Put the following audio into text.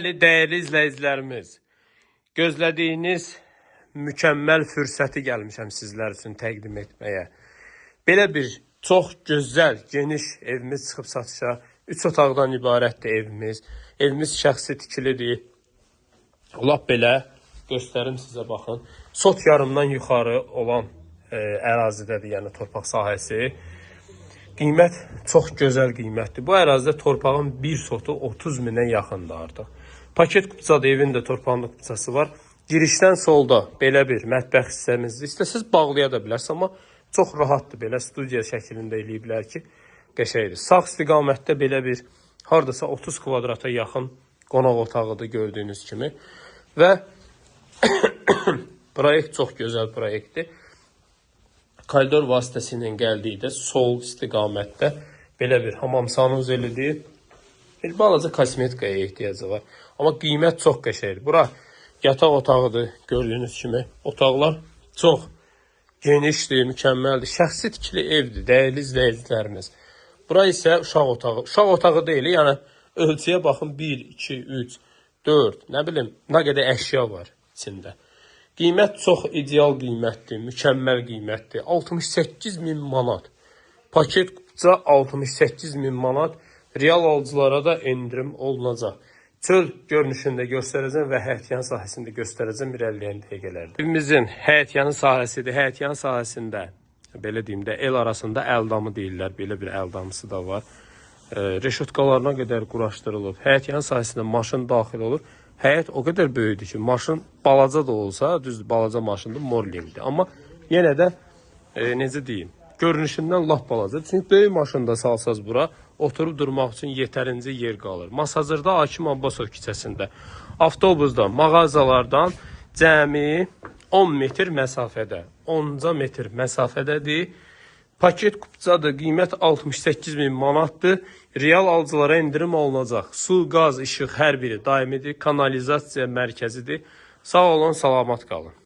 Dəyərli izləyicilərimiz, gözlədiyiniz mükəmməl fürsəti gəlmişəm sizlər üçün təqdim etməyə. Belə bir çox gözəl, geniş evimiz çıxıb satışa. 3 otaqdan ibarətdir evimiz. Evimiz şəxsi tikilidir. Lap belə göstərim sizə baxın. Sot yarımdan yuxarı olan ərazidədir, yəni torpaq sahəsi. Qiymət çox gözəl qiymətdir. Bu ərazidə torpağın bir sotu 30 minə yaxındır artıq. Paket kupçadır, evin də torpağın da kupçası var. Girişdən solda belə bir mətbəx hissəmizdir. İstəsəz bağlaya da bilərsiniz, amma çox rahatdır. Belə studiya şəklində eləyiblər ki, qəşəngdir. Sağ istiqamətdə belə bir hardasa 30 kvadrata yaxın qonaq otağıdır gördüyünüz kimi. Və proyekt çox gözəl proyektdir. Koridor vasitəsilə gəldikdə sol istiqamətdə belə bir hamam sanuzelidir. Bir balaca kosmetikaya ehtiyacı var. Amma qiymət çox qəşəngdir. Bura yataq otağıdır gördüyünüz kimi. Otaqlar çox genişdir, mükəmməldir. Şəxsi tikili evdir, dəyərli izləyicilərimiz. Bura isə uşaq otağı. Uşaq otağı deyil, yəni ölçüyə baxın 1, 2, 3, 4, nə bilim, nə qədər əşya var içində. Qiymət çox ideal qiymətdir, mükəmməl qiymətdir. 68 min manat. Paket kupça 68 min manat. Real alıcılara da endirim olunacaq. Çöl görünüşündə göstərəcəm və həyətyan sahəsində göstərəcəm irəliləyən dəqiqələrdə. Evimizin həyətyanı sahəsidir. Həyətyan sahəsində belə deyim də el arasında əldamı deyirlər. Belə bir əldamısı da var. Reşotkalarına qədər quraşdırılıb. Həyətyan sahəsində maşın daxil olur. Həyət o qədər böyükdür ki, maşın balaca da olsa, düzdür, balaca maşındır, Morlingdir. Amma yenə də necə deyim, görünüşündən lap balaca. Çünki böyük maşında salsaz bura, oturub durmaq üçün yetərincə yer qalır. Masazırda Akim Abbasov küçəsində avtobusdan, mağazalardan cəmi 10 metr məsafədə, 10 metr məsafədədir. Paket kupçadır, qiymət 68 min manatdır. Real alıcılara endirim olunacaq. Su, qaz, işıq hər biri daimidir. Kanalizasiya mərkəzidir. Sağ olun, salamat qalın.